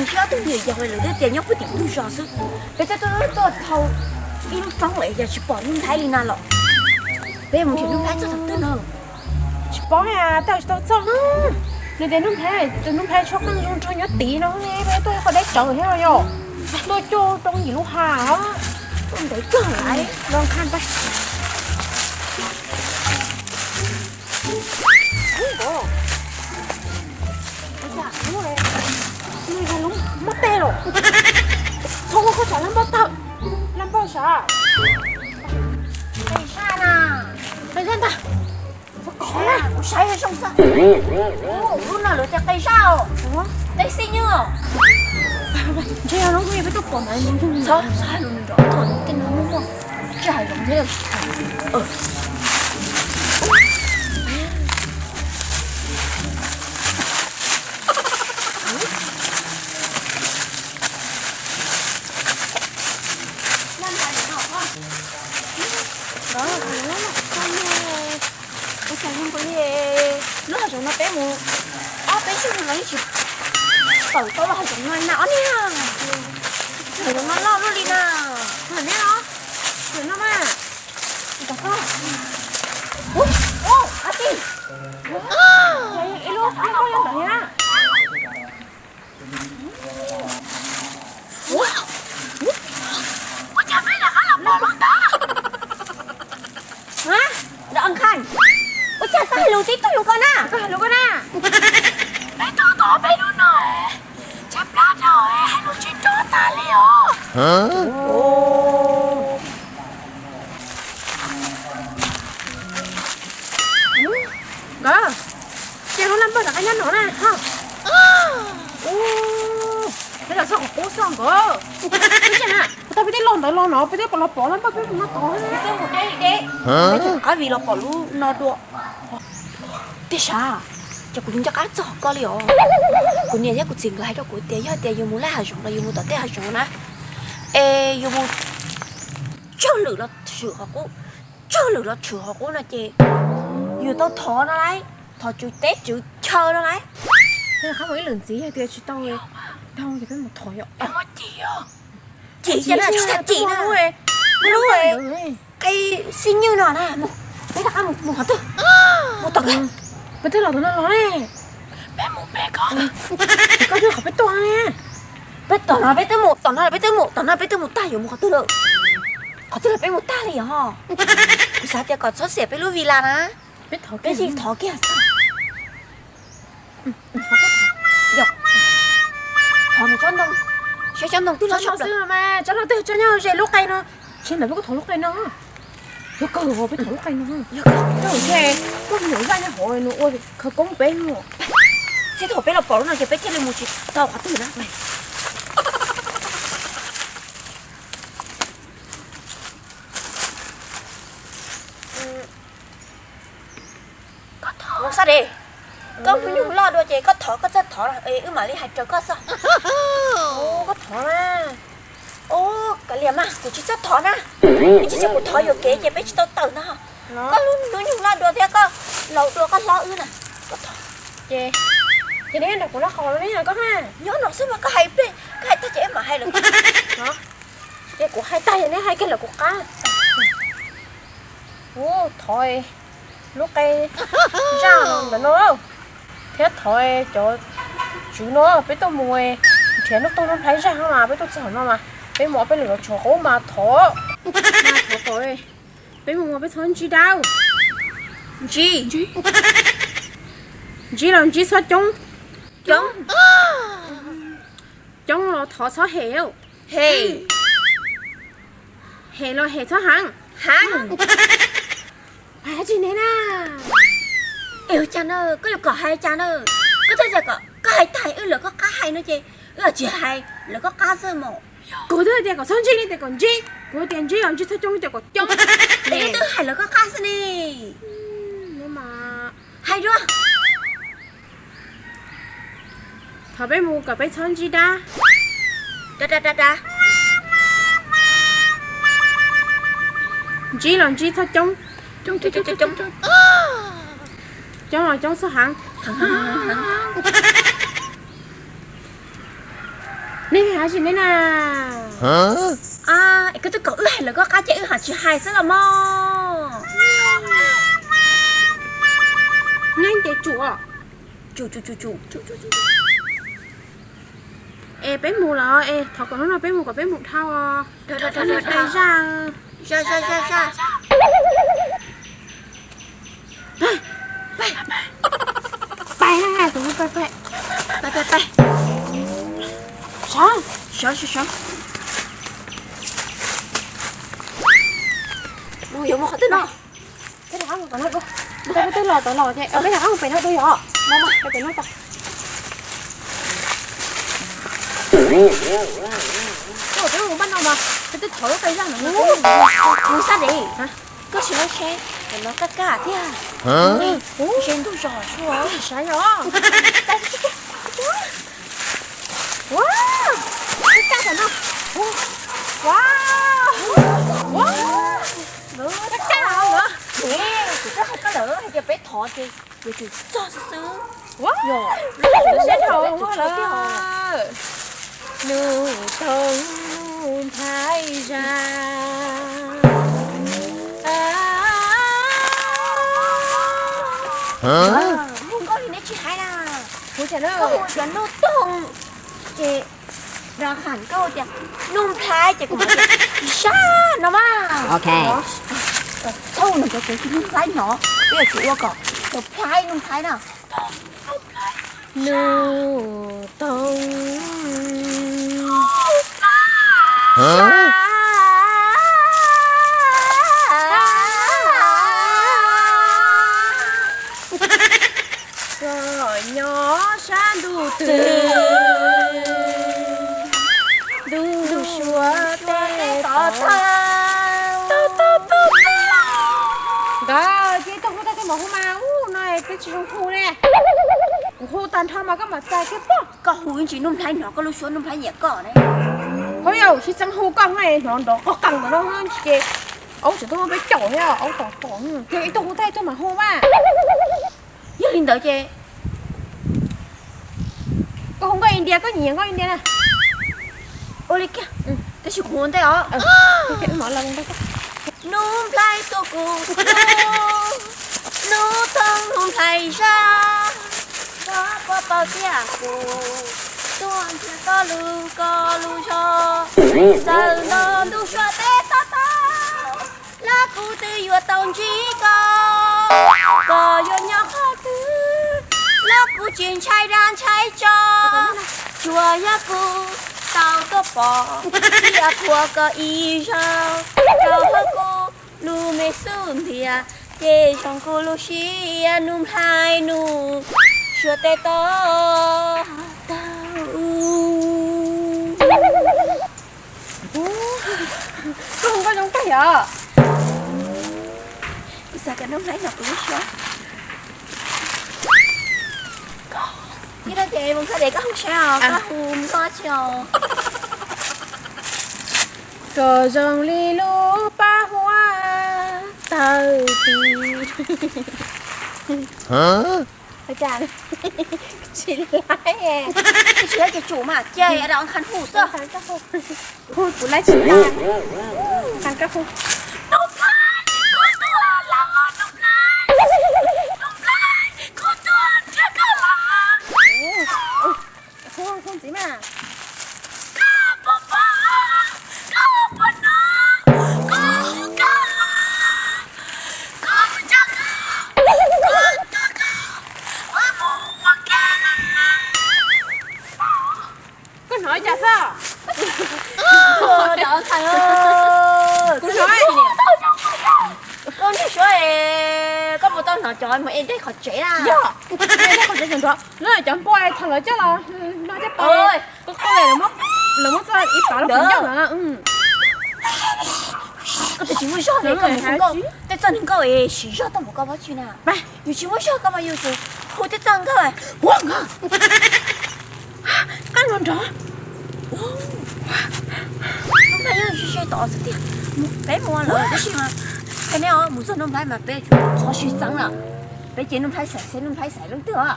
Ntshe ob tug me nyuam yaus lawv twb tias nyob puag tim ntug zos xwb, peb twb tuaj tuaj dhau ib lub roob lawm yog tsis pom Nuj Nplhaib li na los. Peb mus nrhiav Nuj Nplhaib txog thaum twg no? Tsis paub, tej zaum tsis tau txog. Nws tias Nuj Nplhaib, tus Nuj Nplhaib tshuab qeej zoo nraug nyob tid no, peb tuaj qhov deb tsawv thiab yom. Tuaj cuaj roob yim lub hav. Tuaj ntev kawg lawm, los nqa pais. Muab teg los. Txhob ua koj tsam laj npauj tawg, laj npauj sav. Qe zaj na, qe zaj ntag. Kov na, kuv saib zoo xwb. Lub no lawv tias qe zaj os, qe xib nywj os. Ntshe yog lub peb tuaj pom ntawd. Txhob hais lus nrov, tej no muaj muaj tsis hais lus thiab. Ua cas zoo nkaus li lub hav zoov no peb mus ob peb xyoos no los yeej tsis tawm tau lub hav zoov no li na ob niag. Hav zoov no loj luaj li na. Neb los, hav zoov no mas. Ub, ub, ab tij. Ib lub, ib lub nyob ntawd thiab. Ua cas peb rov qab los pom lub ntawd? Dab Nkhaij, ua cas koj hais lus tib tug lus ko na? Koj hais lus ko na. Peb tuaj tau peb lub no, tshaib plab dhau, hais lus tsis nrov tas li os. Nkawd, ces lub laj npawg rov qab nyob no na. Peb los txog qhov qub xwb nkawd. Ua cas na, tau peb twb los ntawd los no, peb twb los pom laj npawg peb mus no tod. Peb twb mus deb deb, peb rov qab vim los pom lub no dua. Tiag sav, ces kuv nco qab txog koj li os. Kuv niam thiab kuv txiv nkawd hais rau kuv tias yog tias yus mus laj hav zoov los yus mus tom tej hav zoov na, es yus mus tsawg lwm los tshwm qhov qub, tsawg lwm los tshwm qhov qub no ces yus tau thov no lauj, thov tswv teb tswv chaw no lauj. Qab mus ib lwm ntxiv yog tias tsis tau dhau ces peb mus thov yom. Ces ces na, tsis txhob ces na. Lub qe xib nywj no na, peb rov qab mus qhov twg? Mus tom koj. Peb twb los tom no los ne. Peb mus pem koj. Koj twb qhov peb tuaj ne. Peb tom no peb twb mus, tom no peb twb mus, tom no peb twb mus tag, yuav mus qhov twg lawm? Qhov twg los peb mus tag li os. Kuv xav tias kom txhob xiam peb lub villa na. Peb thov kiag, peb yeej thov kiag xwb. Thov nws tsob ntoo, saib tsob ntoo twg loj xwb mas, tsob ntoo twg tsob nyob ze lub qe no. Ntshe ntawd peb kuj thov lub qe no. Yog kawg, peb thov lub qe no. Yog kawg, ntshe muaj me nyuam zaj nyob hauv nws ua khawv koob peb no. Txij thaum peb los pom lub no ces peb thiaj li mus tsis tau qhov twg na. Koj thov, Xab Des, koj hnub nyoog loj dua ces koj thov koj txawj thov, wb mam li hais raws koj xwb. Koj thov na. Kav liam mas, kuv tsis txawj thov na. Ib chim ces kuv thov yuam kev ces peb tsis tau tawm ntag. Koj hnub nyoog loj dua thiab koj laus dua koj hlob wb na. Koj thov. Ces, ces neb nrog kuv noj qos los ne koj ha? Nyob no xwb mas koj hais pliag, koj hais tag ces wb mam hais lawm. Ces kuv hais tag ces neb hais kiag lawm kuv qab. Ub, thov lub qe zaj ntawm no thiab thov cov tswv no peb tuaj mus nrhiav Nuj Toog Nuj Nplhaib zaj no mas peb tuaj txog no mas peb mus ob peb lwm los tshwm qub mas thov, mas thov kom peb mus mas peb txhob ntsib dab. Ntsib, ntsib los ntsib txhob coob, coob, coob los thov txhob hem, hem, hem los hem txhob heev, heev. Hais tsis ne na. Es ua cas na, koj yuav kom hais cas na? Koj twb tias kom koj hais tag wb lawv koj qab hais no ces wb tsis hais lawv koj qab xwb mas. Kuv twb tias kom txhob ntsib li tias kom ntsib, kuv tias ntsib los ntsib txhob coob tias kom coob. Es twb hais lawv koj qab xwb ne. Hais dua. Thov peb mus kom peb txhob ntsib dab. Dab dab dab dab. Ntsib los ntsib txhob coob. Coob coob coob coob. Coob los coob txhob heev. Heev heev heev heev. Nej hais dab tsi ne na? Es koj twb kom wb hais lawm koj qab ces wb hais tsis hais xwb los mog. Nej ces tsum os. Tsum tsum tsum tsum. Es peb mus los es thov kom hnub no peb mus kom peb mus dhau os. Dhau dhau dhau dhau. Zaj. Zaj zaj zaj zaj. Pais na, tus pais pais pais pais pais. Sov sov sov sov. Mus yuav mus qhov twg no? Peb rov qab mus tom no, peb twb los tom no ces peb rov qab mus pem no dua yom. Pem no tas. Peb mus npaj no mas peb twb thov lub pais zaj no. Mus sab dev. Koj tsis muab seb, no kaj kaj thiab. Ntshe ntuj zos xwb. Saib os. Kaj kaj tom no. Ua, ua, kaj kaj os. Kuv twb hais koj lawm hais tias peb thov ces yuav tsum txog xwb xwb. Yog, siab dhau lawm. Nus Thoob Nplhaib Zaj. Hu nkauj li neb tsis hais na. Hu cov Nus Toog ces rov qab nkauj tias Nus Nplhaib ces kuv mam tias Zaj no mas. Thaum no cov kwv tij Nus Nplhaib no, peb yuav tsum ua kom cov Nplhaib Nus Nplhaib na. Nus Toog. Koj nyob sab ntuj twg, ntuj suav teb tod. Ntawd ces tau hu tau tej mas hu mas, ub no peb tsis zoo hu ne. Kuv hu tag nrho mas koj mam txais kiag pob. Koj hu ib ntsis Nus Nplhaib hnov koj lub suab Nus Nplhaib nyiam koj ne. Hauv yau sib txeeb hu koj hnov nrov qoj qees ntawm no ces aub tseem tuaj muab peb caum thiab aub tom tom. Yog ib tug hu tag ib tug mas hu mas. Yog li ntawd ces koj hu nkauj India, koj nyiam nkauj India na. Ua li kiag, tab sis kuv ua ntej os. Nus Nplhaib tuaj kuv tuaj, Nus Toog Nus Nplhaib Zaj, koj puas paub tias kuv tuaj nrhiav koj lub, koj lub zog, txawm nto ntuj suav teb tod tau, los kuv twb yuav tau ntsib koj. Koj yuav nyob qhov twg los kuv tsis ntshai dab ntshai tsov, tsuas yog kuv tau tuaj pom thiab qhuas koj ib zaug, rau hauv kuv lub me xub ntiag ces zoo kuv lub siab Nus Nplhaib Nus suav teb tod tau. Koj hu nkauj zoo kawg yom. Kuv xav kom Nus Nplhaib hnov kuv lub suab. Ib no ces mus txog ces koj hu saib os, koj hu nkauj tsi os. Koj zoo li lub pab huab tawm tis. Ua cas tsis laib? Tsis laib ces tsum mas, cia rau Khanh hu xwb. Hu kuv laib tsis tau. Khanh koj hu. Nus Nplhaib, kuv tuaj los, Nus Nplhaib, Nus Nplhaib, kuv tuaj nrhiav koj los. Hu ntxiv mas. Koj puas pom, koj puas hnov, kuv hu koj los, kuv hu koj los, kuv hu koj los, kuv mus ua ke. Koj hnov cas xwb? Kuv hnov, koj niag suav, koj puas tau hnov cov mus ej dej qhov tsev na? Yog, ej dej qhov tsev nrov nrov, cov npua thaum lawv coj los noj caj pas, koj qw, lawv muab txoj ib pav los ncauj lawm. Koj twb tsis muaj zog li, koj mus hu nkauj, tej txoj neeg nkauj es siv zog tau mus koj pob tsuas na. Yus tsis muaj zog koj mas yus hu tej txoj nkauj. Ua nkauj, qab nrov nrov. Lub hnab nyob ze ze tod xwb tiag. Peb mus lawm tab sis mas, koj neb os, mus txog Nuj Nplhaib mas peb tsum qhov sib txeeb lawm. Peb ces Nuj Nplhaib xaiv seb Nuj Nplhaib xaiv leej twg os.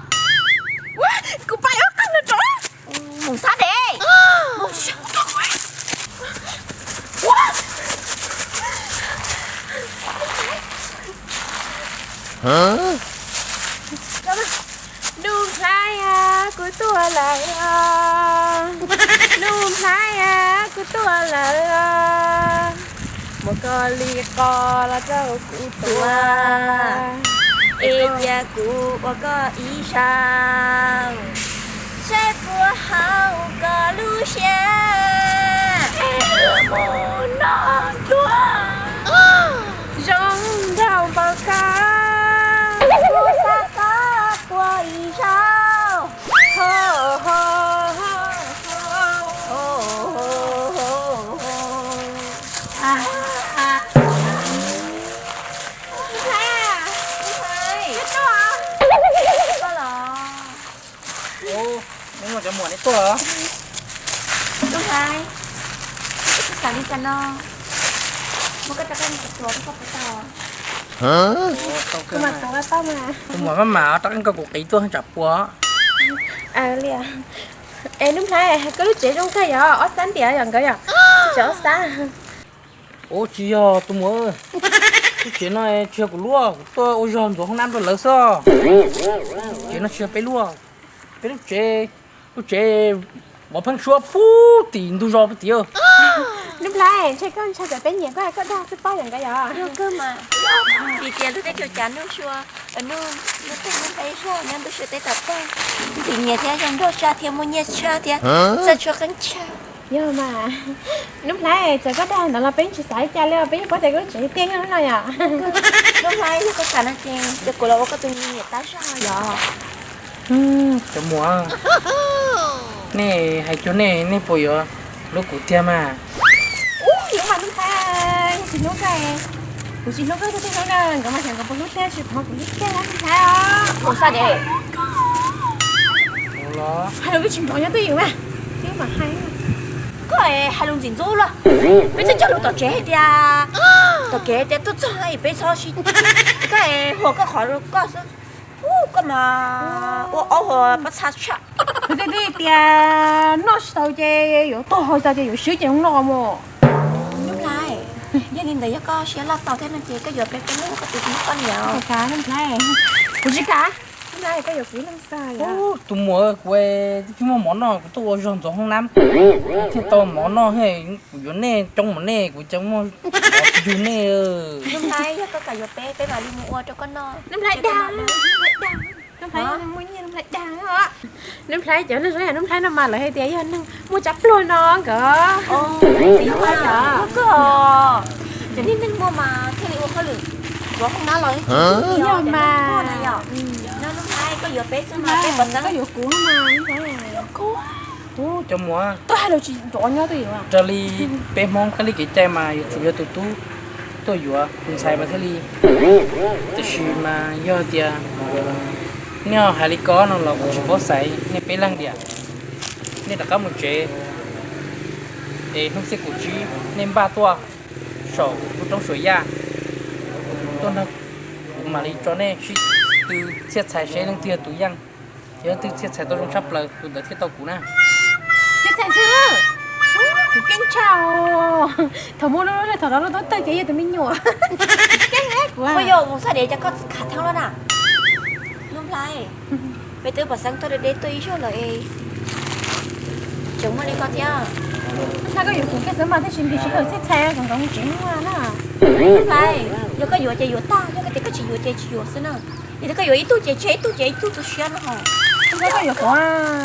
Kuv pais ob qab nrov nrov. Mus sab dev, mus Nus Nplhaib, kuv tuaj lawm os. Nus Nplhaib, kuv tuaj lawm os. Muab koj li qos los rau kuv tuav, es cia kuv ua koj ib zaug, seb puas haum koj lub siab. Es wb mus noj cuab zoo nraug npaum koj, kuv xav koj tua ib zaug. Nus Nplhaib, Nus Nplhaib, koj los? Neb muaj cov muam neb tuaj los? Nus Nplhaib, wb twb xav li cas no, muab koj rov qab mus txuas txuas koj puas tau? Kuv mam txuas tau mas. Tus muam maj mam rov qab nkaug kuv qiv tuaj tsam puas. Es Nus Nplhaib, koj lub tsev zoo kawg yog ob xab ntiam yom nkawd yom? Tsev ob xab. Ua tsis yog tus muam, lub tsev no tsis yog kuv lub, kuv tuaj ua zog ntxuav hoob nab rau lawv xwb. Tsev no tsis yog peb lub, peb lub tsev, lub tsev vov pheeb suab pub tim ntug zos pub tim. Nus Nplhaib, ntshe koj ntshai tsam peb nyiam koj, koj dag xwb pob yom nkawd yom? Yog kawg mas, vim tias lub teb chaws cas nuj sua, nuj, nuj teb nuj nqe zog nyob ntuj sua teb tom tag, ntxim nyiam thiab zoo nraug tshaj thiab muaj nyiaj tshaj thiab txawj tshuab qeej tshaj. Yog mas, Nus Nplhaib, txawm koj dag ntawd los peb tsis xav li cas li os, peb yeej paub tias koj lub tsev tiag nyob no yom. Nus Nplhaib, yog koj kam no ces cia kuv los ua koj tus me niam tab zog yom. Cov muam, nej hais cuag nej, nej puas yuav hlub kuv tiag mas? Ub, hlub mas Nus Nplhaib, tsis hlub koj, kuv tsis hlub koj tiag tiag na, nkawd mas xyov nkawd puas hlub tiag, tsis pom kuv hlub tiag Nus Nplhaib os. Ua xaj de, hais lus tsis nrov nyob twj ywm mas, twb mam hais. Koj hais lus ntxim ntxub luaj, peb twb cog lus tom tsev hais tias, tom kev tias tuaj txog peb txhob sib, koj hais koj qhov koj xwb. Ub, koj mas ua aub hau pob txha tshaj. Kuv twb tias noj tsis tau ces yuav tuag, hais tias yuav swb ces noj mus. Nus Nplhaib, yog li ntawd yog koj siab loj tau thiab no ces koj yuav peb peb mus ua koj tus me poj niam. Nus Nplhaib, kuv tsis kam. Nus Nplhaib, koj yuav kuv ib leeg xwb. Tus muam, kuv twb tsis muaj mov noj, kuv tuaj ua zog ntxuav hoob nab thiaj tau mov noj. Kuv yuav nej coob mas nej, kuv coob muaj yug nej. Nus Nplhaib, yog koj kam yuav peb, peb mam li mus ua rau koj noj. Nus Nplhaib dag, Nus Nplhaib dag, Nus Nplhaib muaj nyiaj Nus Nplhaib dag. Nus Nplhaib, cov neeg zoo yam Nus Nplhaib no mas lawv hais tias yog neeg muaj tsav pluag no nkawd. Cov niag neeg muaj mas thiaj li ua hauj lwm ntxuav hoob nab los. Yog mas, Nus Nplhaib, koj yuav peb xwb mas peb puas xeeb? Koj yuav kuv mas. Ub, cov muam, raws li peb Hmoob kab li kev cai mas yuav tsum yog tus tub tuaj yuav tus ntxhais mas thiaj li. Tiam sis mas yog tias nej hais li ko no los kuv tsis paub xaiv nej peb leeg tias nej rov qab mus tsev, es hnub xiab kaum tsib nej npaj tuaj saum lub roob Suav Yaj tuaj nrog kuv mam li tso nej sib tw txhiaj txhais seb leej twg yog tus yeej. Yog leej twg txhiaj txhais tau zoo tshaj plaws tus ntawd thiaj tau kuv na. Txhiaj txhais xwb, kuv keej tshaj. Thaum muaj lub, thaum no lub tub tawg ces yog tus me nyuam. Keej kuv. Ua yog mus sab diav cas koj khav theeb lawm na. Nus Nplhaib, peb twb pom xeeb tuaj deb deb tuaj ib zaug lawm es tseem muaj li ko thiab. Nplhaib, koj yuav kuv kiag xwb mas, tab sis nti sij hawm txhij txhais kom nkawd mus tsev ua na. Nplhaib, yog koj yuav ces yuav tag, yog koj tias koj tsis yuav ces tsis yuav xwb na. Yog tias koj yuav ib tug ces tseg ib tug ces ib tug tu siab no ho. Nplhaib, koj yuav kuv,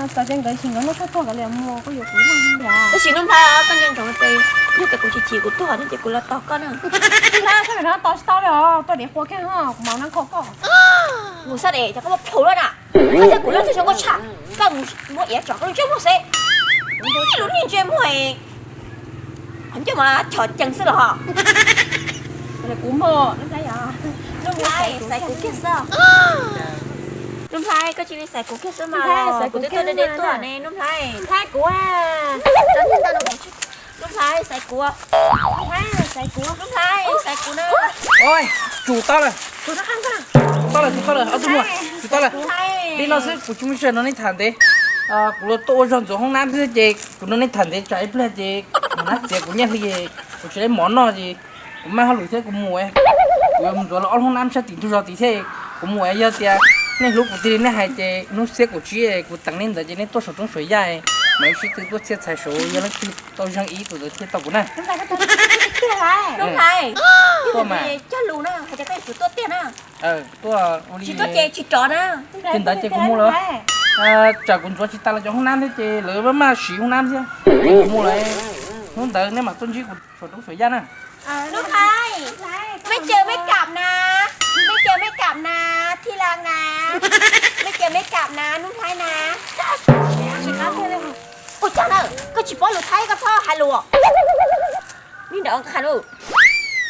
txawm tias nkawd tsis, nkawd noj tshuaj tuag nkawd li mus, koj yuav kuv ib leeg tiag. Tab sis Nplhaib, koj nco ntsoov tias yog tias kuv tsis chim kuv tuag no ces kuv los tos koj na. Nplhaib, koj yuav no tos tsis tau li os, tuaj diav qua kiag ho, kuv mam no kho koj. Mus sab diav ces koj muab plhus lawm na. Koj thiab kuv leej twg zoo nkauj tshaj, koj mus muab iav tsom koj lub ntsej muag xwb. Lub niag ntsej muag, qhov ncauj mas chom cees xwb los ho. Kuv mas, Nplhaib, Nplhaib, xaiv kuv kiag xwb. Nplhaib, koj cia li xaiv kuv kiag xwb mas, kuv twb tuaj deb deb tuaj ne Nplhaib. Nplhaib, kuv, Nplhaib, xaiv kuv. Nplhaib, xaiv kuv. Nplhaib, xaiv kuv na. Ua, tsum tau lawm. Tsum tau lawm, tsum tau lawm, ob tug muam, tsum tau lawm. Li no xwb, kuv tsis muaj sij hawm nrog nej tham ntev. Kuv los tuaj ua zog ntxuav hoob nab xwb ces kuv nrog nej tham ntev tsam ib pliag ces mus nab txiav kuv nyiaj hli, kuv tsis muaj mov noj ces kuv maj hauj lwm thiab kuv mus, kuv yuav mus ntxuav los ob hoob nab sab tim ntug zos tid thiab. Kuv mus, yog tias nej hlub kuv tiag li nej hais ces hnub xiab kaum tsib kuv teev nej ntawd ces nej tuaj saum roob saum yaj, mam li sib tw tuaj txhiaj txhais saud, yog leej twg tau zeeg ib tus ntawd thiaj tau kuv na. Hnub Hlais, tuaj mas, cog lus na, hais tias koj yuav tsum tuaj tiag na. Tuaj ua li tsis tuaj ces tsis rov na. Li ntawd ces kuv mus lawm. Tsam kuv ntxuav tsis tas los cov hoob nab thiab ces lawv maj maj siv hoob nab thiab. Kuv mus lawm, hnub ntawd nej mam tuaj ntsib kuv saum roob saum yaj na. Hnub Hlais, mej caws mej kam na, mej caws mej kam na, Thi Laj na, mej caws mej kam na, Hnub Hlais na. Ua cas na, koj tsis paub lus Thaib koj txhob hais lus. Neb nram qha lus,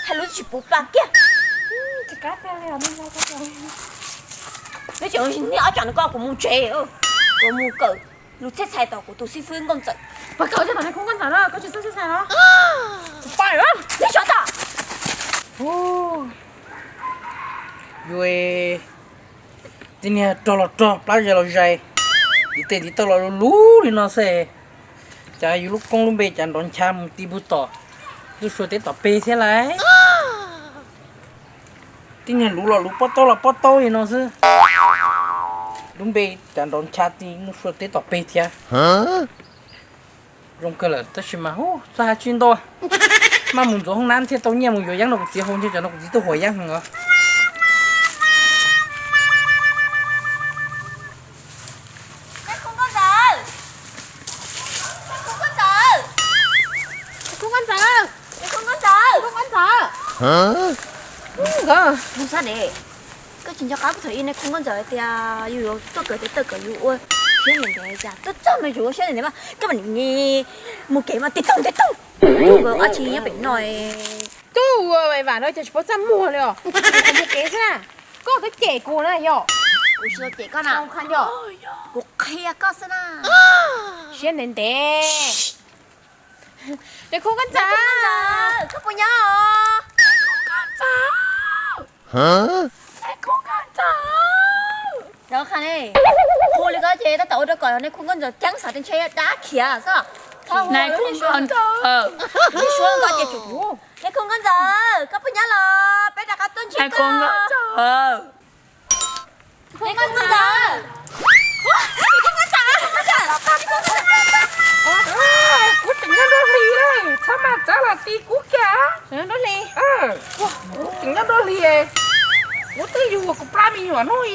hais lus tsis puv pa kiag. Neb tseem niaj ob tsam no koj kuv mus tsev, kuv mus kawm lus txhiaj txhais tom kuv tus xib fwb Nkauj Ntxawm. Puas kawm txog tom niag khub Nkauj Ntxawm na, koj tsis txhob txhiaj txhais los? Kuv pom lawm, neb xyov tau. Yus tib niag rog los rog, plab zais los zais, ntiv tes ntiv taw los luv luv li no xwb. Cas yus lub koob lub npe cas nrov ncha mus ti puag tom Nuj Sua teb tom peg thiab lauj. Tib niag luv los luv, pob taub los pob taub li no xwb. Lub npe cas nrov ncha ti Nuj Sua teb tom peg thiab. Zoo kawg lawm tab sis mas txhob hais tsis ntau. Maj mus ntxuav hoob nab thiaj tau nyiaj mus yuav yeeb rau kuv txiv haus, ntshe tsam no kuv txiv tuaj huam yeeb heev os. Khub Nkauj Ntxawm, khub Nkauj Ntxawm, khub Nkauj Ntxawm, khub Nkauj Ntxawm. Nkawd, koj tsis nco qab kuv thaum ub nej khub Nkauj Ntxawm hais tias yus yuav tuaj kawm tes taw kom yus ua siab ntev ntev, cas tuaj txog no yus ua siab ntev ntev mas koj mam mus kev mas tig toog tig toog. Nkawd ob tsis nyob pem no. Tub, vam no cas tsis paub txaj muag li os. Mus kev xwb na. Koj twb cem kuv na yog. Kuv tsis tau cem koj na. Kuv qhia koj xwb na. Siab ntev ntev. Niag khub Nkauj Ntxawm, koj puas nyob os? Niag khub Nkauj Ntxawm, niag khub Nkauj Ntxawm. Hu li koj ces tab tom ua rau kom niag khub Nkauj Ntxawm ceeb xav tias ntshe dab khiav xwb. Niag khub Nkauj Ntxawm, niag khub Nkauj Ntxawm, koj puas nyob los peb rov qab tuaj ntsib koj. Niag khub Nkauj Ntxawm, kuv tseem nyob nruab hlis, txhob mas txav los ti kuv kiag. Kuv tseem nyob nruab hlis, kuv twb yug kuv plab me nyuam hnub i,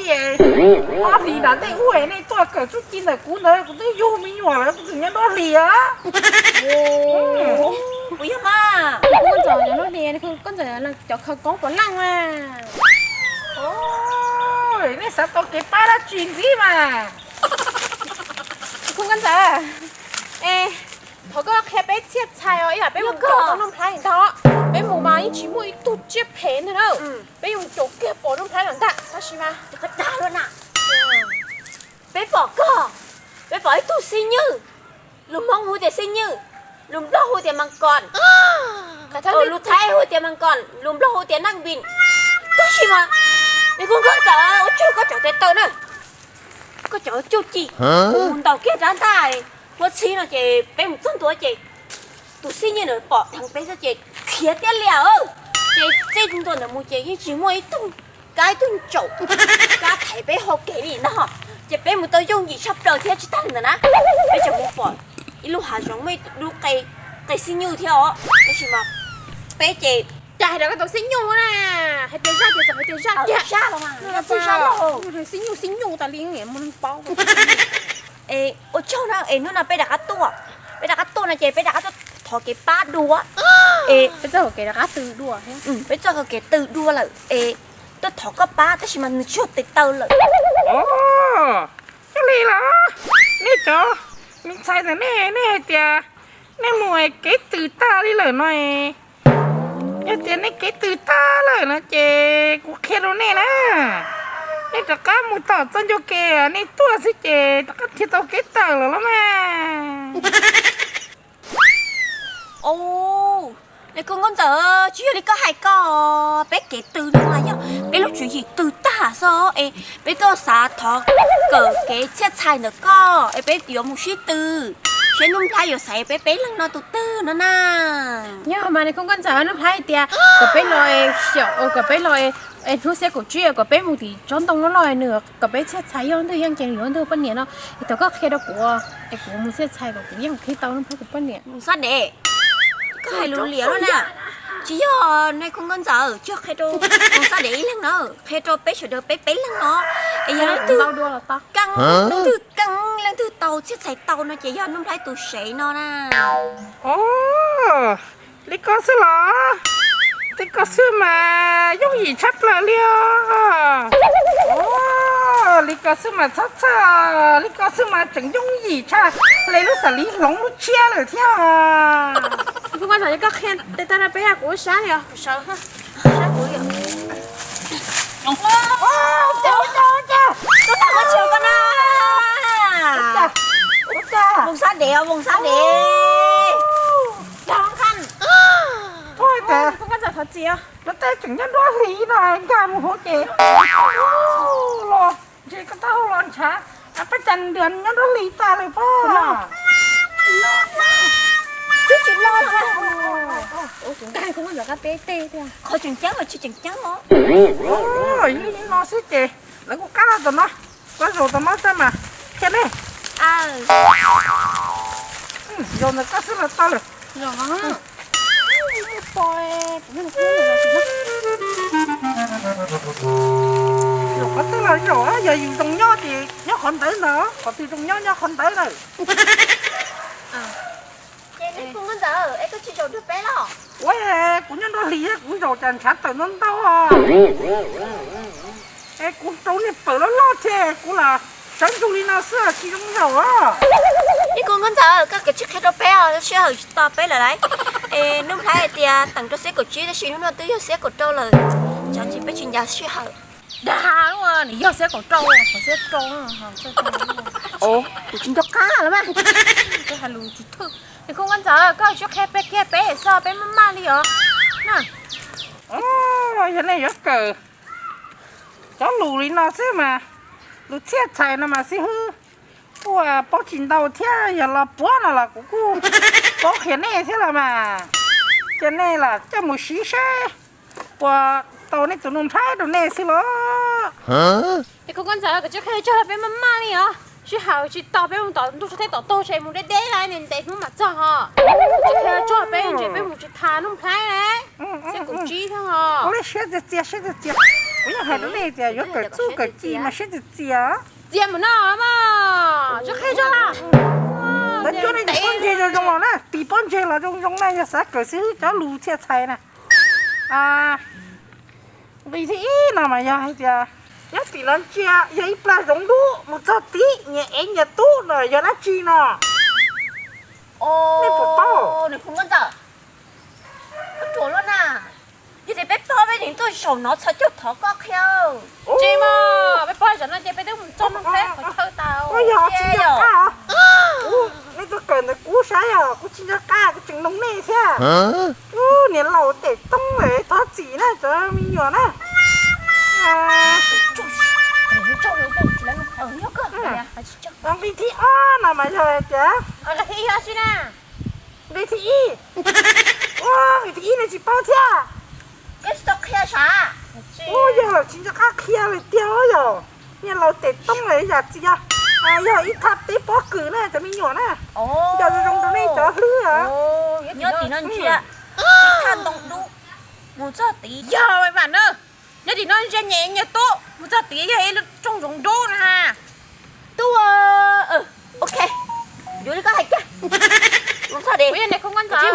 ob hlis nram ntej ub nej tuaj kawm txuj ci ntawm kuv ntawd kuv twb yug me nyuam lawm, kuv tseem nyob nruab hlis os. Kuv yog mas, koj ntxawm cov khaws koob puav leej mas. Nej xav tau kev pab dab tsi ntxiv mas? Khub Nkauj Ntxawm, es thov koj qhia peb txhiaj txhais os, ib yam peb mus pom tau Nuj Nplhaib ntag. Peb mus mas yeej tsis muaj ib tug tsiaj phem ntag na. Peb yuav caum kiag pom Nuj Nplhaib lawm ntag tab sis mas. Peb pom koj, peb pom ib tug xib nywj, lus Hmoob hu tias xib nywj, lus Nplog hu tias mas kos, lus Thaib hu tias mas kos, lus Nplog hu tias naj npis. Tab sis mas, niag Khub Nkauj Ntxawm, ua tsaug koj cov tes taw na, koj cov cuj ci, kuv mus ntaus kiag rab ntaj huab txhib no ces peb mus txog ntua ces tus xib nywj ntawd pom dheev peb xwb ces khiav tiag li os. Ces txij ntua ntawd mus ces yeej tsis muaj ib tug kab ib tug ntsaum kab thaiv peb hauv kev li na. Ces peb mus tau yooj yim tshaj plaws thiab tsis tag li ntawd na, peb tseem mus pom ib lub hav zoov muaj ib lub qe, qe xib nywj thiab os. Tab sis mas peb ces, cas hais rau koj tus xib nywj na, hais tias zaj ces txawm hais tias zaj tiag, zaj los mas, zaj xib nywj xib nywj tas li mus paub. Es ua tsaug na, es hnub no peb rov qab tuaj, peb rov qab tuaj no ces peb rov qab tuaj thov kev pab dua. Es peb txoj hauv kev rov qab tw dua, peb txoj hauv kev tw dua lawm es tuaj thov koj pab tab sis mas nws tsis yog tes taw lawm. Coj li los, nej cov me ntxhais ntawm nej, nej hais tias nej mus kev tw tag li lawm no. Yog tias nej kev tw tag lawm no ces kuv qhia rau nej na, nej rov qab mus tom txoj ncauj ke, nej tuaj xwb ces rov qab nrhiav tau kev tawm lawm los mas. Niag Khub Nkauj Ntxawm, tsis yog li koj hais ko, peb kev tw no mas yog peb lub tswv yim tw tag xwb es peb tuaj xav thov kawm kev txhiaj txhais ntawm koj es peb yuav mus sib tw. Seb Nuj Nplhaib yuav xaiv peb peb leeg no tus twg no na. Yog mas nws kuj nkauj ntxawm, Nuj Nplhaib hais tias kom peb los xyaum, kom peb los es hnub xiab kaum tsib kom peb mus tim tsob ntoo loj loj nws kom peb txhiaj txhais yog leej twg yeej ces yuav leej twg poj niam no. Es thaum koj qhia rau kuv es kuv mus txhiaj txhais kom kuv yeej qhib tau Nuj Nplhaib tus poj niam. Xab Dev, koj hais lus liam lawm na. Tsis yog, nej kuj nkauj ntxawm, tsis yog qhia rau Xab Dev ib leeg no, qhia rau peb sawv daws peb peb leeg no. Es yog leej twg keej, leej twg tau txhiaj txhais tau no ces yog Nuj Nplhaib tus sev no na. Li ko xwb los? Li ko xwb mas yooj yim tshaj plaws li os. Li ko xwb mas txhob txhawj, li ko xwb mas tseem yooj yim tshaj li lub xav li hloov lub tshiab lawm thiab. Kuv kuj ntxawm, yog koj qhia tej tag no peb kuv sab li os, kuv sawv, sab kuv li os. Ua cas, ua cas, ua cas, ua cas, ua cas, ua cas. Voos Xab Dev os, Voos Xab Dev. Thov txim os. Lub teb tseem nyob nruab hlis no nkag mus hauv ces los ntshe koj taub hau los ntshav, pab cas nws nyob nruab hlis tas lawm pob. Twb tsis los. Qhov tseem ceeb los tsis tseem ceeb os. Yog li no xwb ces lawv kuj qab los tom no, koj zaum tom no tso mas qhia nej. Zaum ntawm koj xwb los tau lawm. Zaum qhov twg los zaum, yog yus zoo nyob ces nyob qhov ntawd ntag, qhov twg zoo nyob nyob qhov ntawd lawm. Ces nej kuj nkauj ntxawm, es koj tsis zaum nrog peb los? Ua, kuv nyob nruab hlis kuv zaum cas ntshav tawm ntau ntau. Es kuv rau niag pawg loj loj thiab kuv los sawv ntsug li no xwb tsis zoo zaum os. Ib kuv nkauj ntxawm, koj kav tsij qhia rau peb os, sij hawm tsis tos peb lawm lauj. Es Nuj Nplhaib hais tias teem rau xiab kaum tsib tab sis hnub no twb yog xiab kaum rau lawm, tsam ntsis peb tsis nco sij hawm. Dag, nws yog xiab kaum rau, xiab rau. Kuv tsis nco qab lawm mas. Koj hais lus tsis thwj. Nws kuj nkauj ntxawm, koj tsis qhia peb kiag peb xwb, peb maj maj li os. Yog nej yuav kawm cov lus li no xwb mas, lus txhiaj txhais no mas xib hwb kuj paub tsis ntau thiab, yog los puab no los kuv kuj paub qhia nej thiab los mas. Ces nej los coj mus siv seb puas tau nej tus Nuj Nplhaib rau nej xwb los. Es kuv kuj ntxawm, koj tsis qhia txog peb maj maj li os. Sij hawm tsis tos, peb mus tom ntuj teb tom tog ces mus deb deb li, ntev hnub mam txog hos. Tsis qhia txog peb ntshe peb mus tsis tau Nuj Nplhaib li. Xiab kaum tsib thiab hos. Ua li siab txias txias, siab txias txias. Kuv yeej hais rau nej tias yuav kawm txuj kawm ci mas siab txias txias. Txias mus no mas, tsis qhia txog. Lawv cuab nej pob ntseg zoo zoo los na, tis pob ntseg los zoo zoo na, yog xav kawm xib hwb cov lus txhiaj txhais na. Nqi thib ib no mas yog hais tias nyob tim lawv ntsia yog ib plag zoov dub mus txog tid nyias ev nyias tub no yog dab tsi no? Nej puas paub? Ruam luaj na. Yog tias peb paub peb tseem tuaj zaum no txhos caug thov koj qhia. Tsis mas, peb paub zaum no ces peb twb mus txog Nuj Nplhaib qhov chaw tas. Yog tsis nco qab. Nej tuaj kawm ntawm kuv saib os, kuv tsis nco qab kuv tseem noog nej thiab. Niam laus tes toob lawm, thov txim na cov me nyuam na. Nqi thib ob no mas yog hais tias, nqi thib ib, nqi thib ib nej tsis paub thiab. Ua yog tsis nco qab qhia li tiag yog. Niam laus tes toob lawm yam txias, yog ib thaj teb pob kws na cov me nyuam na. Cov zoo zoo rau nej cov hlwb. Nyob tim no ntsia ib thaj ntoo dub mus txog tid yog vam na. Nyob tim no ntsia nyias nyias tub mus txog tid yog ib rooj zoov dub na. Tub, ok, yuav li koj hais kiag. Mus txog tid,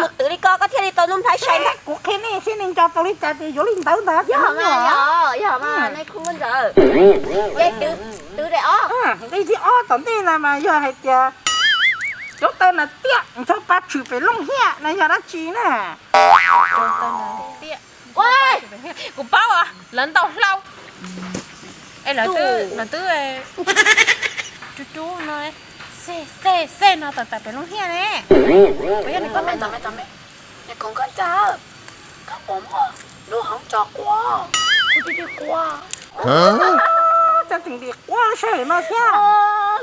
mus twv li ko koj thiaj li tau Nuj Nplhaib sai ntag. Kuv qhia nej seb nej nco tau li cas ces yuav li ntawd ntag. Yog mas, yog mas, nej kuj ntxawm. Ces twv, twv daim ob. Nqi thib ob tom ntej na mas yog hais tias cov taw nas tiaj nrog pab tshwm pem looj hiaj na yog dab tsi na? Kuv paub, lawv ntaus hlau. Es lawv twb, lawv twb rub rub no, xej xej xej no tawm tawm pem looj hiaj ne. Kuv yog nws koj me ntxawm, nws kuv nkauj ntxawm, koj puas muaj lub hauv tso quaj, kuv tig tig quaj. Tseem tig quaj sawv no thiab.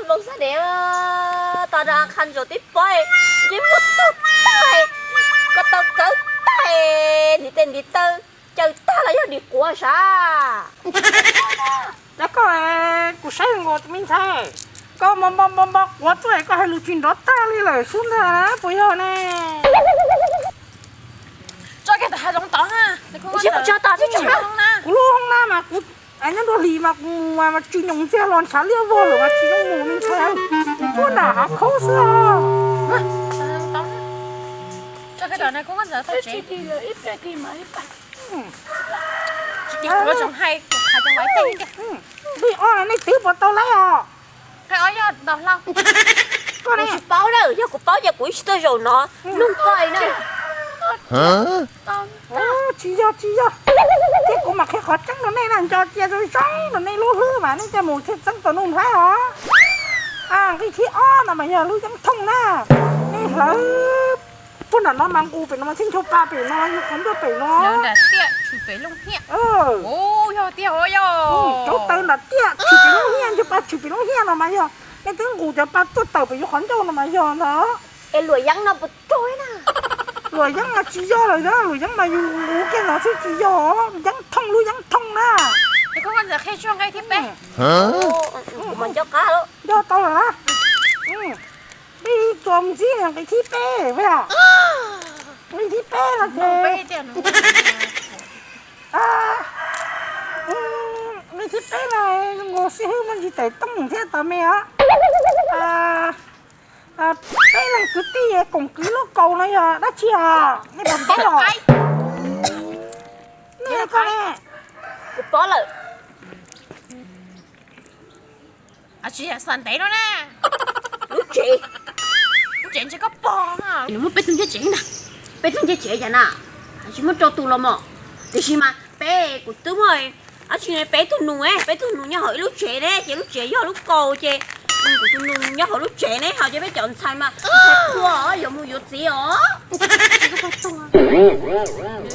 Voos Xab Dev, Tau da qha ntsaum tib pob, ntsej muag tug tag, ko taw kawv tag, ntiv tes ntiv taw caws tag los yog dim quav sav. Cov koj, kuv saib nkaus tus me ntxhais, koj npo npo npo npo quav tuaj koj hais lus tsis nrov tag li lawm sub ntag puas yog ne? Tso kiag tom hav zoov tod ha. Kuv lub hoob na mas kuv nyob nruab hlis mas kuv mus mas tsis nyoos ntxiag los ntshav liab vog lawm mas tsis zoo mus me ntxhais. Kuv tuaj nram hav khaub xwb os. Vij ob nej twv puas tau laib os? Koj ne? Tsis paub na, yog kuv paub ces kuv tsis tuaj zaum no nug koj li na. Tsis yog tsis yog, ces kuv mam qhia qhov tseeb rau nej na, nco cia zoo zoo rau nej lub hlwb mas nej coj mus thiaj txeeb tau Nuj Nplhaib os. Nqi thib ob no mas yog lub yeeb thooj na. Nej hlawv puag nram no mas nqus pem no mas txheeb ncho pa pem no yug qhov ncauj pem no. Cov taw nram tiaj tshwm pem lub hiaj, ncho pa tshwm pem lub hiaj no mas yog nej twb nqus cov pa tuaj tawm pem yug qhov ncauj no mas yog ntag. Es luam yeeb no puas tuag na? Luam yeeb no tsis yog lawm, luam yeeb mas yus nqus kiag no xwb tsis yog, yeeb thooj lub yeeb thooj na. Nco tau lawm na. Peb txuas mus ntxiv nqi thib peb, nqi thib peb no ces, nqi thib peb no nkaus xib hwb muaj ntsis tawm tooj thiab tau me os. Peb leeg kwv tij koom kwv lub kaus no yog dab tsi os? Nej puas paub os? Nej koj ne? Kuv paub lawm. Tsis yog xav ntev no na. Lub tsev, lub tsev ntshe koj pog. Nws muaj peb tug ncej tsev ntag. Peb tug ncej tsev cas na? Tsis muaj rau tus los mog. Tiam sis mas peb kuv twb muaj, dab tsi, peb tug nus, peb tug nus nyob hauv ib lub tsev ne, ces lub tsev yog lub kaus ces kuv tus nus nyob hauv lub tsev ne, ho ces peb cov ntxhais mas ntxhais qhua yuav mus yuav txiv os.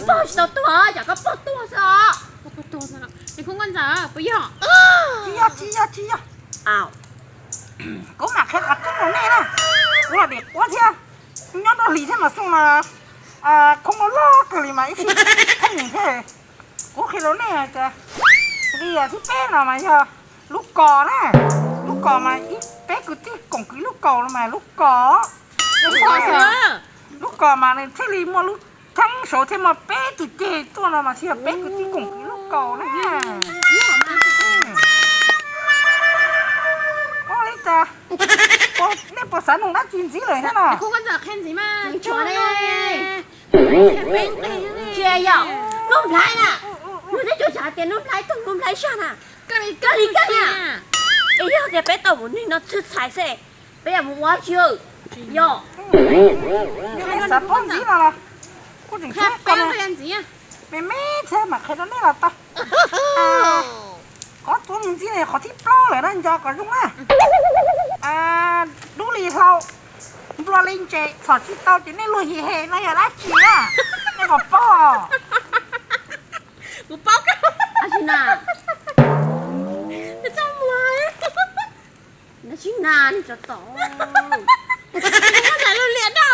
Pog tsis tau tuag, cov koj pog tuag xwb os. Tsis yog, tsis yog, tsis yog. Kuv mam qhia qhov tseeb rau nej na. Kuv los dim quav thiab, nyob nruab hlis thiab mas xoo mas khoob loj loj kawg li mas ib sij pheej thiab. Kuv qhia rau nej tias nqi thib peb no mas yog lub kos na. Lub kos mas ib peb kwv tij koom kwv lub kaus no mas lub kos. Lub kos mas nws thiaj li muaj lub theeb saud thiaj muaj peb tus ceg tuaj no mas thiaj yog peb kwv tij koom kwv lub kaus na. Ua li cas nej puas xav nug dab tsi ntxiv lawm thiab no? Tsis yog, Nuj Nplhaib na, luag twb tsuas xav tias Nuj Nplhaib tug Nuj Nplhaib zaj na, kawg li kawg na. Es yog tias peb tau mus neeg no txhwj txhais xwb, peb yuav mus ua dab tsi? Yog xav paub ntxiv no los kuj tseem tshuav ntxiv, me me thiab mam qhia rau nej los tau. Qhov tuav mus ntxiv qhov thib plaub lawm na, nco kom zoo na. Dub li hlau, nplua li ntses, txhom tsis tau ces nej luag hi he no yog dab tsi na? Nej puas paub? Kuv paub. Dab tsi na? Txaj muag. Dab tsi na, nej tso tod. Kuv muab ntais lug liam no.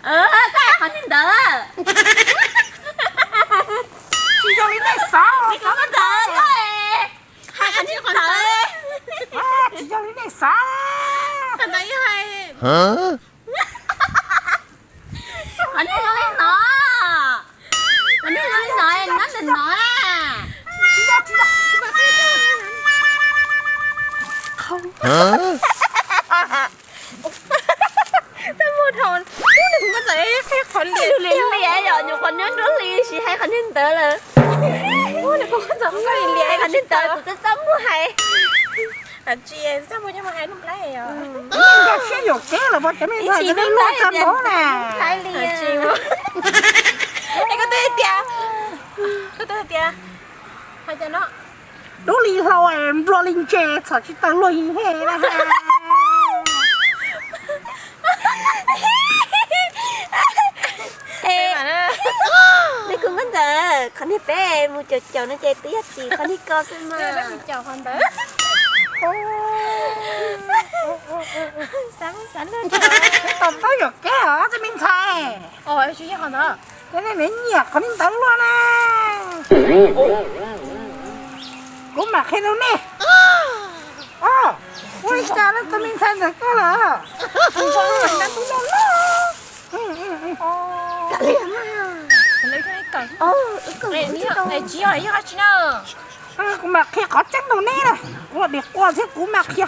Koj hais qhov twg ntawd? Tsis yog li nej xav. Koj hais qhov twg ntawd? Tsis yog li nej xav. Qhov twg yog li no? Qhov twg yog li no, nyob ntawm no. Txaj muag dhau, nws kuv muab txawm qhia qhov liam liam yom, nyuam qhuav nyob nruab hlis sis hais qhov niag ntawd lawm. Nws kuv muab txawm qhia liam qhov niag ntawd kuv twb txaj muag hais. Tsis txaj muag coj mus hais Nuj Nplhaib os. Nco siab yuam kev lawm, cov me ntxhais cov me luaj tag npaum na. Es koj twb tias, koj twb tias, hais tias no, dub li hlau, nplua li ntses, txhom tsis tau luag hi he na. Nej kuv muab ntawd, qhov niag peb mus caum caum no ces twb yog tsis qhov niag ko xwb mas. Xav xav luaj. Tau tau yuam kev os cov me ntxhais. Ces nej nyiam qhov li ntawd luaj na. Kuv mam qhia rau nej. Ua li cas no cov me ntxhais ntawm koj lawm? Tus no loj loj. Kuv mam qhia qhov tseeb rau neb na. Kuv ua dim quaj thiab kuv mam qhia.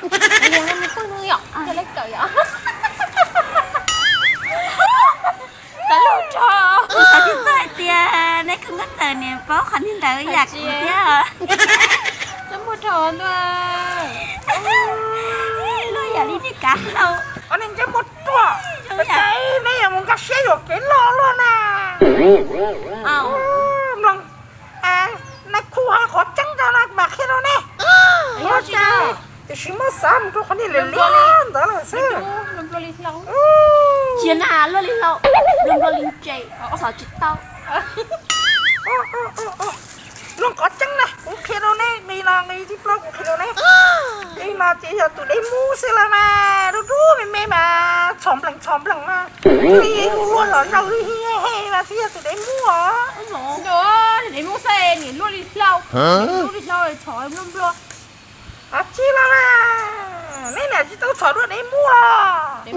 Txawm hais tias neb khwv nkauj ntxawm niam paub qhov niag ntawd yam kuv thiab. Txawj muag dhau ntua. Luaj yam li niag kav hlau. Ob niag ntsej muag ruam, neb yuav mus nkag siab yuam kev loj luaj na. Mloog, nais khu hais qhov tseeb rau na, kuv mam qhia rau nej. Tiam sis muab xav mus rau qhov niag liam liam ntawd lawm xwb. Cia na, luaj li hlau, luaj nplua li ntse, txhom tsis tau. Mloog qhov tseeb na, kuv qhia rau neb, nqi no nqi thib plaub kuv qhia rau neb. Nqi no ces yog tus dev mub xwb los mas, dub dub me me mas txhom nplees txhom nplees mas, luaj luaj los zaug he he mas thiaj yog tus dev mub os. Dev mub xwb niam luaj li hlau, luaj li hlau txhom nplua nplua. Tsis los mas, neb niam tsis tau txhom dua dev mub los. Dev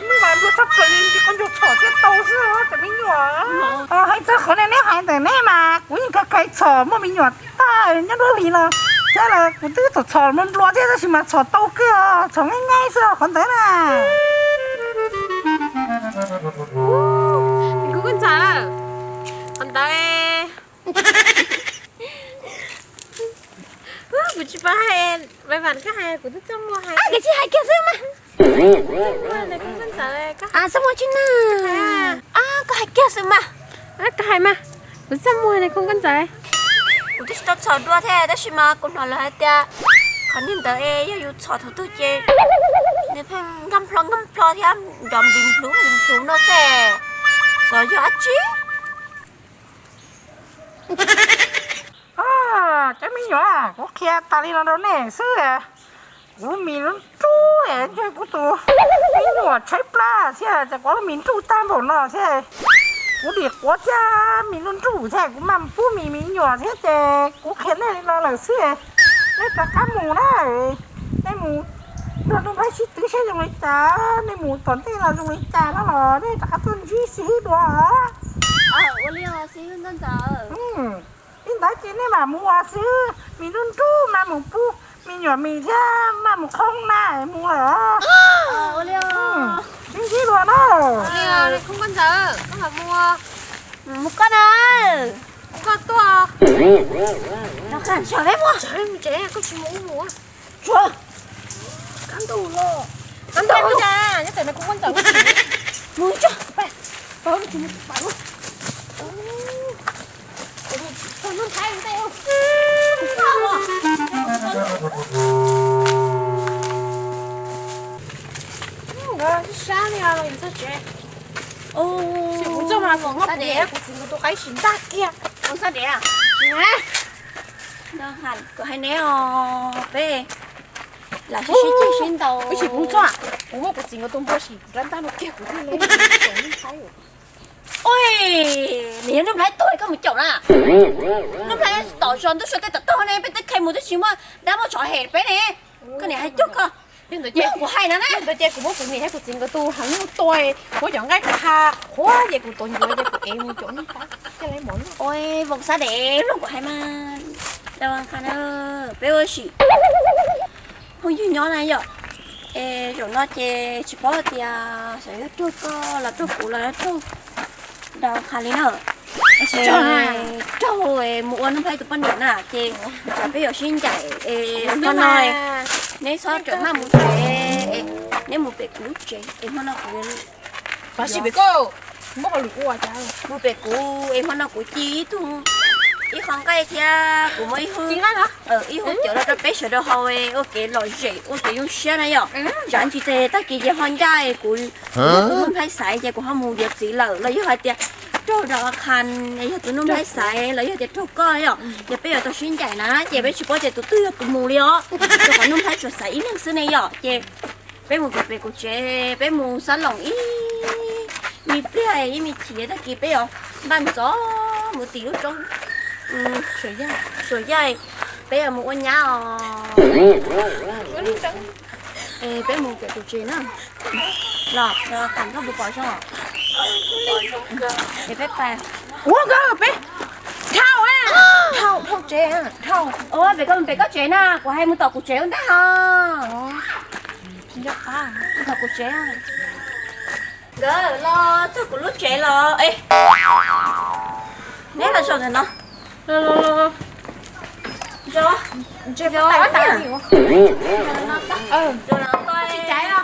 mub mas nplua tshaj plaws li, nti qoj ncauj txhom thiaj tau xwb cov me nyuam. Hais txog qhov niag neb hais ntawm neb mas kuv yeej khav khav txhom muaj me nyuam tag nyob nruab hlis no thiab los kuv twb txhom txhom nplua nplua thiab tab sis mas txhom tau kawg os, txhom nqaij nqaij xwb qhov ntawd na. Kuv kuj ntxawm qhov ntawd. Kuv tsis paub hais, Maiv Vam koj hais kuv twb txaj muag hais. Koj tsis hais kiag xwb mas. Txaj muag tsis na. Koj hais kiag xwb mas. Koj hais mas, kuv txaj muag na kuv koj ntxawm. Kuv twb tsis tau txhom dua thiab tab sis mas kuv hnov lawv hais tias qhov niag ntawd es yog yus txhom thaum twg ces nws pheej nkag plho nkag plho thiab nrov nplis nplhuv nplis nplhuv no xwb. Xyov yog dab tsi. Cov me nyuam, kuv qhia tas li no rau nej xwb. Kuv mis lub nruj es ntshe kuv tus me nyuam tshaib plab thiab ces kuv lub mis nruj tag npaum no thiab. Kuv dim quav thiab mis lub nruj thiab kuv mam pub mis me nyuam thiab ces kuv qhia nej li no lawm xwb. Nej rov qab mus na, nej mus nrog Nuj Nplhaib sib twv saib zoo li cas, nej mus tom ntej no zoo li cas no los nej rov qab tuaj ntsib xib hwb dua. Ua li os xib hwb ntxawm. Li ntawd ces nej mam mus ua xib hwb, mis nruj nruj mas mus pub, me nyuam mis thiab mas mus qhoob na mus lawm. Sib ntsib dua na. Mus koj na. Koj tuaj. Koj tsis mus ua. Kab ntuj los. Kab ntuj los. Nyob ntawm no kuv muab ntawm. Mus tso. Pab tsis mus pab. Txog Nuj Nplhaib ntej. Sab li los txog tsev. Kuv txoj mas kuv muab kuv niam kuv txiv nkawd tus qaib sim ntaj kiag. Kuv hais neb os, peb lam sib sib ceg sib ntaus. Kuv tsis pub txoj, kuv muab kuv txiv nkawd tus npua sim rab ntaj no kiag kuv thiaj li caum Nuj Nplhaib. Ua, nws yog Nuj Nplhaib tuag koj mus caum na. Nuj Nplhaib tom zos ntuj suav tej tom tog ne, peb twb kheev mus twb tsis muaj dab muaj tsov hem peb ne. Koj niam hais cuag koj. Yog ntawd ces kuv hais no na, yog ntawd ces kuv muab kuv niam thiab kuv txiv nkawd tus heev nyuj tua, muab cov nqaij qha qhuav ces kuv tuav ncuav ces kuv ev mus caum Nuj Nplhaib thiaj li mov noj. Ua, Voos Xab Dev, mloog kuv hais mas, Dab Vaj Qha na, peb ua sim phooj ywg nyob na yom. Es zaum no ces tsis paub tias xyov yog raug koj los raug kuv los raug Dab Vaj Qha li na. Raug mus ua Nuj Nplhaib tus poj niam na ces tsam peb yuav sib ncaim es hmo no, neb txhob rawm maj mus tsev, neb mus pem kuv lub tsev es hmo no kuv mus pem kuv es hmo no kuv ci ib tug, ib qho nqaij thiab kuv muab ib hub, ib hub cawv los rau peb sawv daws haus ua kev lom zem ua kev zoo siab na yom. Tsam ntsis ces tag kis ces ho ncaj kuv, kuv Nuj Nplhaib xaiv ces kuv ho mus yuav txiv lawm los yog hais tias Raug rau qhov qhas, yog tus Nuj Nplhaib xaiv los yog tias raug koj yom, ces peb yuav tau sib ncaim na, ces peb tsis paub tias tus twg yog tus mus li os. Rau qhov Nuj Nplhaib tsuas xaiv ib leeg xwb ne yom, ces peb mus pem kuv tsev, peb mus xab loos ib me pliag ib me chim tag kis peb yuav npaj ntxov mus tim lub roob Suam Yaij, peb yuav mus ua nyab os. Peb mus pem kuv tsev na. Los, tam koj puas pom zoo? Peb, peb, peb, dhau, dhau, dhau tsev, dhau. Pem koj, pem koj tsev na, kuv hais mus tom kuv tsev ua ntej os. Mus tom kuv tsev. Nkawd los txog kuv lub tsev los es. Neb los zaum ntawm no. Zaum, zaum, zaum no.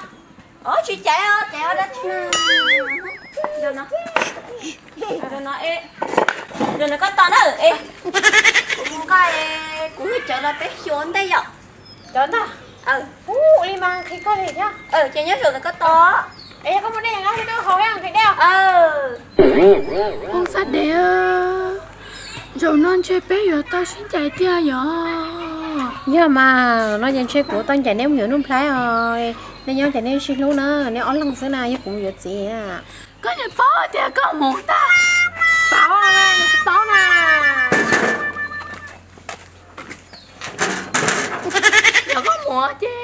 Tsis caiv os, caiv os, dab tsi na. Zaum no, zaum no, zaum no koj tos na es. Kuv mus nqa, kuv hwj cawv los peb xyuas ua ntej yom. Cov ntag. Ua li mas nqhis koj li thiab. Ces nyob zaum ntawm koj tos. Es yog koj muaj dej no ces koj haus thiab nqhis dej. Ua xab dev, zaum no ntshe peb yuav tau sib ncaim tiag yom. Yog mas, no ces ntshe kuv tau ncaim neb mus yuav Nuj Nplhaib os. Nej nyob ces nej sib hlub na, neb ob leeg xwb na, yog kuv mus yuav txiv na. Koj niam paub tias koj mus tag. Paub, paub na. Yog koj mus ces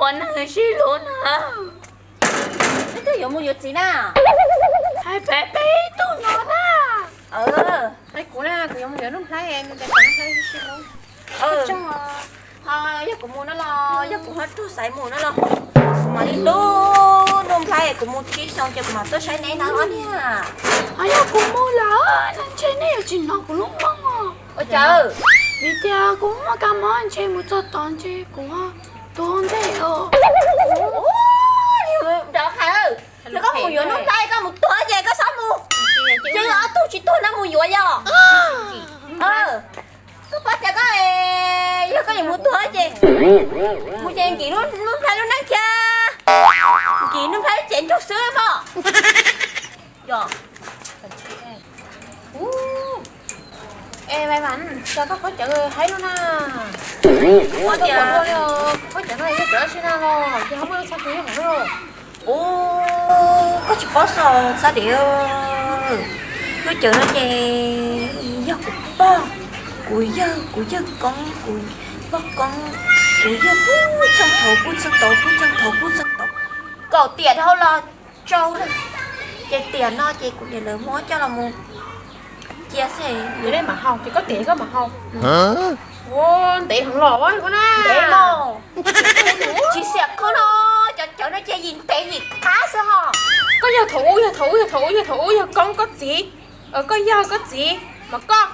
ua neeg sib hlub na. Neb twb yuav mus yuav txiv na. Hais pem peb ib tug no na. Hais kuv na, kuv yuav mus yuav Nuj Nplhaib, nws tias kom Nuj Nplhaib sib hlub. Ho yog kuv mus no los yog kuv ho raug xaiv mus no los, kuv mam li hlub Nuj Nplhaib, kuv mus tsib xyoo ces kuv mam tuaj saib neb na ob niag. Ho yog kuv mus lawm no ntshe nej yuav tsis hnov kuv lub moo os. Ua cas? Vim tias kuv muaj kab mob ntshe mus txog tod ntshe kuv tuag ntej os. Rov qab, yog koj mus yuav Nuj Nplhaib koj mus tuag ces koj txhob mus. Ces ob tug tsis tuag no mus yuav yog. Koj paub tias koj, yog koj yuav mus tuag ces mus ces nkim Nuj Nplhaib lub neej thiab, nkim Nuj Nplhaib lub cev nrog xwb mog. Yog. Es Vais Vas, cas koj khaub cawv haib lub na? Koj tias khaub cawv no yog cov dab tsi na los ces ho muaj lub txhaj kws yog hauv no. Ub, koj tsis paub xwb Xab Dev. Lub cawv no ces yog kuv pog, kuv yawg, kuv yawg koob, kuv pog koob, kuv yawg pub txog thaum pub txog tau pub txog thaum pub txog tau kaum tiam dhau los tsau na. Ces tiam no ces kuv niam lawv muab coj los mus cia xwb. Ces koj tiam koj mam haus. Ua ntev heev los koj na. Ntev mas. Tsis xiam koj no, cov cawv no ces yim ntev yim qab xwb ho. Koj yog thaum ub, yog thaum ub, yog thaum ub, yog thaum ub, yog koob koj txiv, koj yawg koj txiv mas koj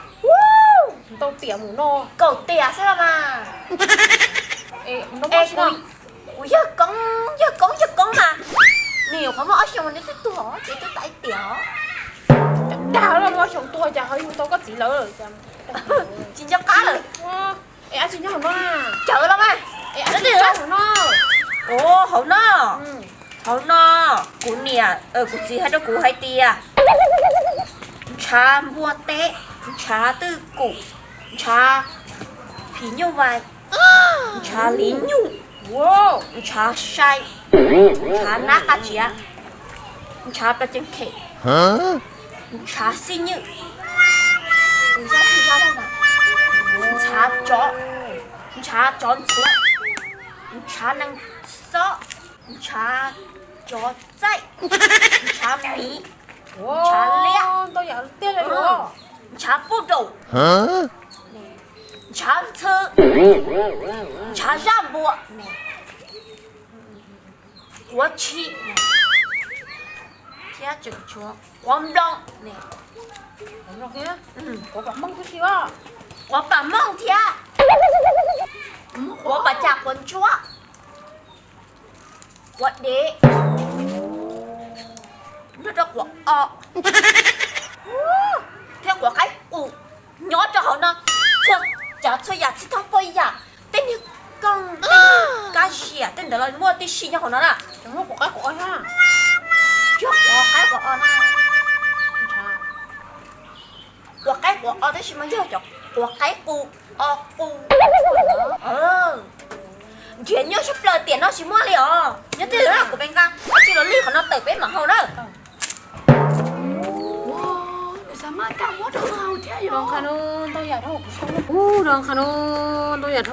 ntau tiam mus no. Kaum tiam xwb los mas. Kuv yawg koob, yawg koob, yawg koob mas nws nyuam qhuav muaj ob xyoos nws twb tuag ces twb tau ib tiam. Dag lawm, muaj ob xyoos tuag cas ho yug tau koj txiv lawm. Tsis nco qab lawm. Es dab tsi nyob hauv no? Cawv los mas. Ua hauv no, hauv no, kuv niam kuv txiv hais rau kuv hais tias ntshav npua teb, ntshav twj kum, ntshav phim nyuj vais, ntshav li nyuj, ntshav sai, ntshav nab qab tsiav, ntshav plas cees khem, ntshav xib nyuj, ntshav tsov, ntshav tsov ntxhuav, ntshav nees xob, ntshav tsov txaij, ntshav miv, ntshav liab, ntshav puj daum, ntshav ntxhw, ntshav zaj npua, quav tshis, thiab tseem tshuav quav nploos, quav pam mooj thiab, quav pam cas quav ntsuab, quav dev, nrog rau quav o, thiab quav qaib qus nyob rau hauv no. Txhua tsav txhua yam txhij thoob puag yam, tej niag kooj, tej niag kab ziam, tej ntawd los muaj tib si nyob hauv no na. Tseem muaj quav qaib quav o na. Yog quav qaib quav o na. Qaib quav o tab sis mas yog cov quav qaib qus o qus. Nrhiav nyuaj sab plaws tiam no tsis muaj li os. Nyob twg na kuv pes nqa, tsis los li qhov no tawm peb mam haus na. Ua, nws xav maj kam muab rau wb haus thiab yom. Ua, rau qhov no ntau yam dhau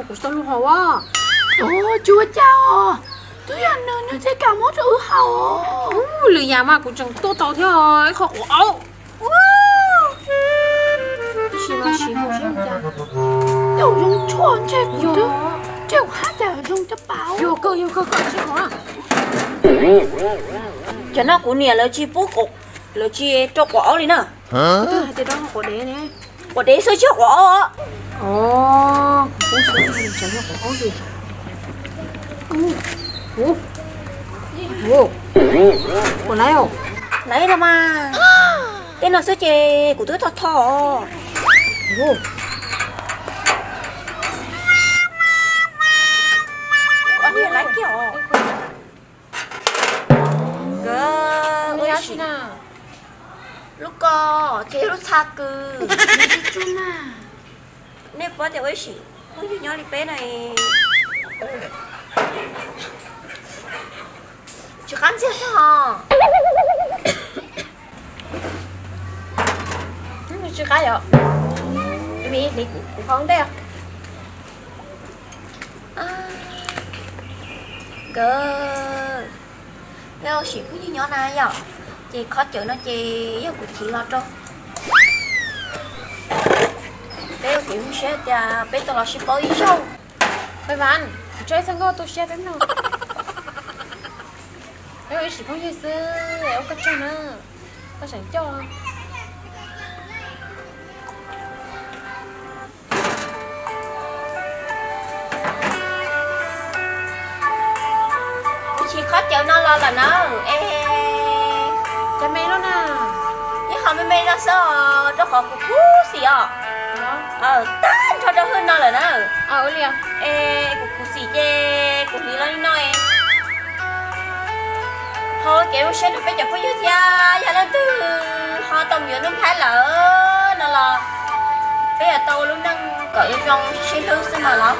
kuv tsis tau luag haus. Ua, tsis ua cas os. Twb yog nws, nws thiaj kam muab rau wb haus. Ua, lwm yam mas kuv tseem tuaj tau thiab, ib qho quav aub. Tab sis mas siv haus seb ua cas. Tej zaum zoo tshuaj ntshe kuv twb, ntshe kuv haj cas zoo cov pas. Yog kawg, yog kawg, kawg siv haus na. Cov no kuv niam lawv tsis pub, lawv tsis rau quav aub li na. Twb hais tias rau quav dev ne. Quav dev xwb tsis yog quav aub. Os, kuv pub xwb, tsis yog quav aub li. Ua, ua, ua, laiv los mas. Tej no xwb ces kuv twb tho tho. Ua, laiv kiag os. Nkawd ua ib sim, lub ko ces yog lub txha kws. Nej paub tias ua ib sim phooj ywg nyob li peb no tsis qab ntxiag xwb os. Tsis qab yom. Kuv hau ntej. Nkawd, peb ua sim phooj ywg nyob na yom, ces qhov cawv no ces yog kuv chiv los rau peb ua kev zoo siab tias peb tau los sib paub ib zaug. Peb vas, kuv tso ib txoj nkauj tu siab peb mloog. Peb ua ib sim phooj ywg xwb, ua koj tsaug na, koj tseem coj. Kuv chiv qhov cawv no los lawm na, es cov me lub na, ib qho me me no xwb os, rau qhov kuv khuv xim os. Tag nrho rau hwj no lawm na. Es kuv khuv xim ces kuv hliv los li no. Thov kev zoo siab rau peb cov phooj ywg thiab, yog leej twg ho tau mus yuav Nuj Nplhaib lawm no los peb yuav tau ua lub neej kom zoo sib hlub xwb no los.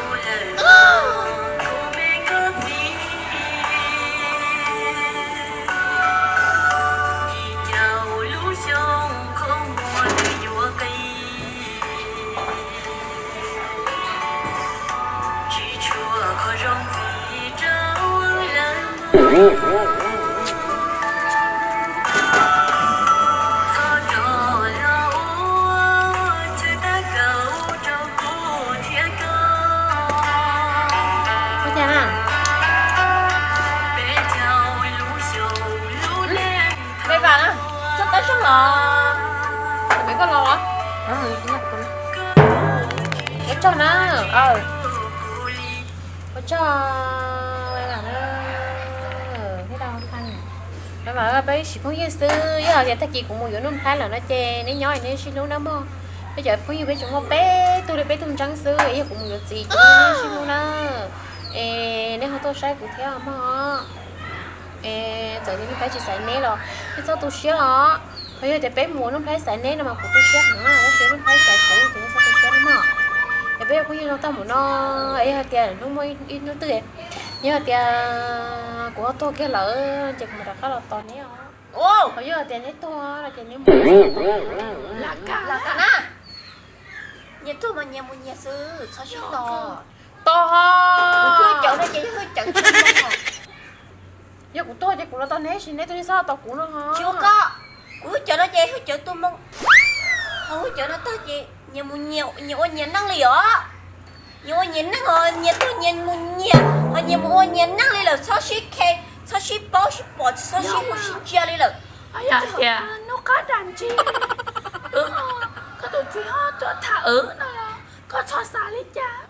Peb vas na, txog tab zog los, peb koj los los. Ua tsaug na, ua tsaug, peb ib sim phooj ywg xwb, yog hais tias tag kis kuv mus yuav Nuj Nplhaib lawm no ces neb nyob neb sib hlub na mog. Peb cov phooj ywg peb tsuas muaj peb tug li peb tug ntseeb xwb, yog kuv mus yuav txiv ces neb sib hlub na. Es neb ho tuaj saib kuv thiab mog. Es txawm tias Nuj Nplhaib tsis xaiv neb los nej txhob tu siab os. Ho yog tias peb mus ua Nuj Nplhaib xaiv neb no mas kuv tu siab heev na, tab sis Nuj Nplhaib xaiv kuv ces nej txhob tu siab na mog. Es peb ua phooj ywg no tag mus no, es yog hais tias hnub muaj ib hnub twg, yog hais tias kuv ho tuag kiag lawm ces kuv mam rov qab los tos neb os. Ho yog hais tias neb tuag no ces neb mus, lam kam na. Nyias tuag mas nyias mus nyias xwb, txhob sib tos. Tos ho. Kuv hwj cawv no ces yog hwj cawv tus moo. Yog kuv tuag ces kuv los tos neb, sis neb twb tsis txhob tos kuv no ho. Tsis ua koj, kuv hwj cawv no ces hwj cawv tus moo. Ho hwj cawv no tag ces nyias mus nyias, nyias ua nyias neej li os. Nyias ua nyias neej os, nyias tuag nyias mus nyias, ho nyias mus ua nyias neej li lawm, txhob sib khe, txhob sib paub sib pom, txhob sib hu sib ntsia li lawm. Yog tias hnub qab dag ntsis, wb, koj tus txiv ho tuaj tham wb no los koj txhob xav li cas.